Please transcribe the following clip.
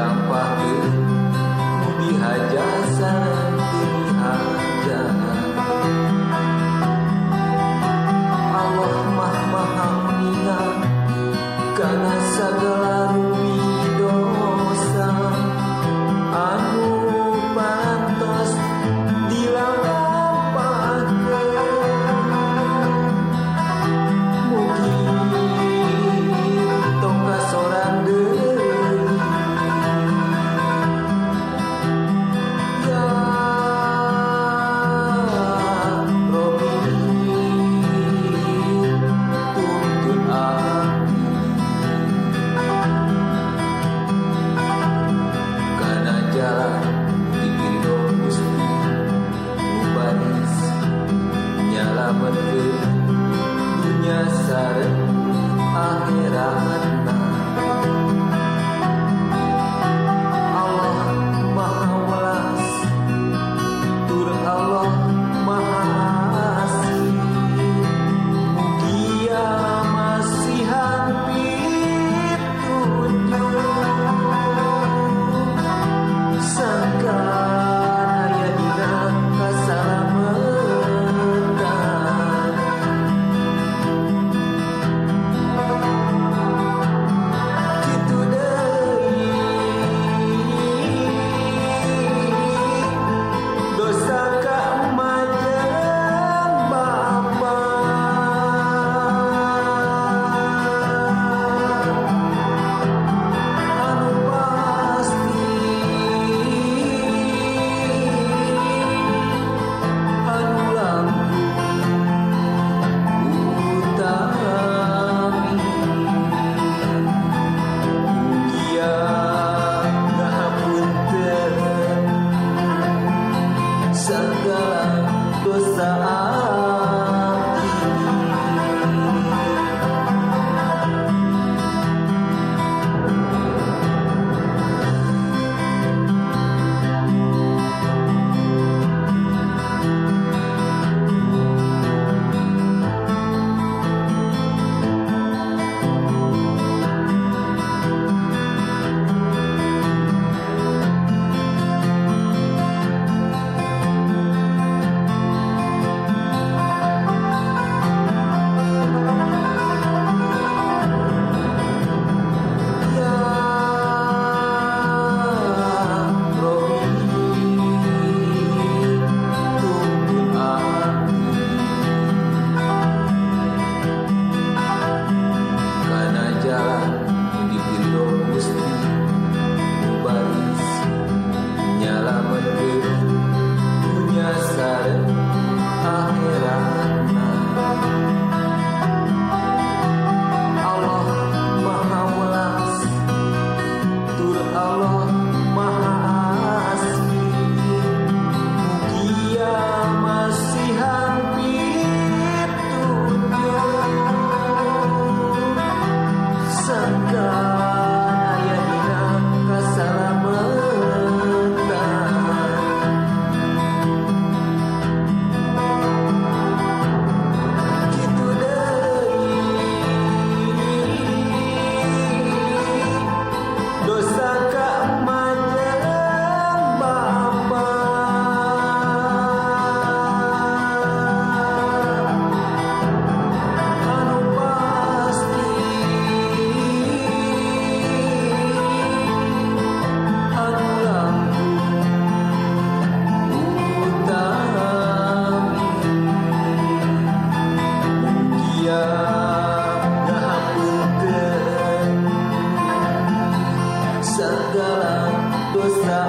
Dilampahkeun nu dihaja sareng teu dihaja. Allah mah maha uninga kana sagala rupi dosa anu parantos dilampahkeun. Mugi tong kasorang deui. Ya Robi, tuntun abdi kana jalan dipiridho Gusti nu baris nyalametkeun dunya sareng akhiratna. Allah Maha Welas tur Allah Maha Asih, mugia masihan pitunjuk sangkan aya dina kasalametan. Kitu deui dosa ka emak jeung bapa anu pasti anu langkung utami. Mugia ngahapunten segala dosa abdi. Ya Robi, tuntun abdi kana jalan dipiridho Gusti nu baris nyalametkeun dunya sareng akhiratna. Allah Maha Welas tur Allah Maha Asih, mugia masihan pitunjuk sangkan aya dina kasalametan. Kitu deui dosa ka emak jeung bapa anu pasti anu langkung utami. Mugia ngahapunten segala dosa.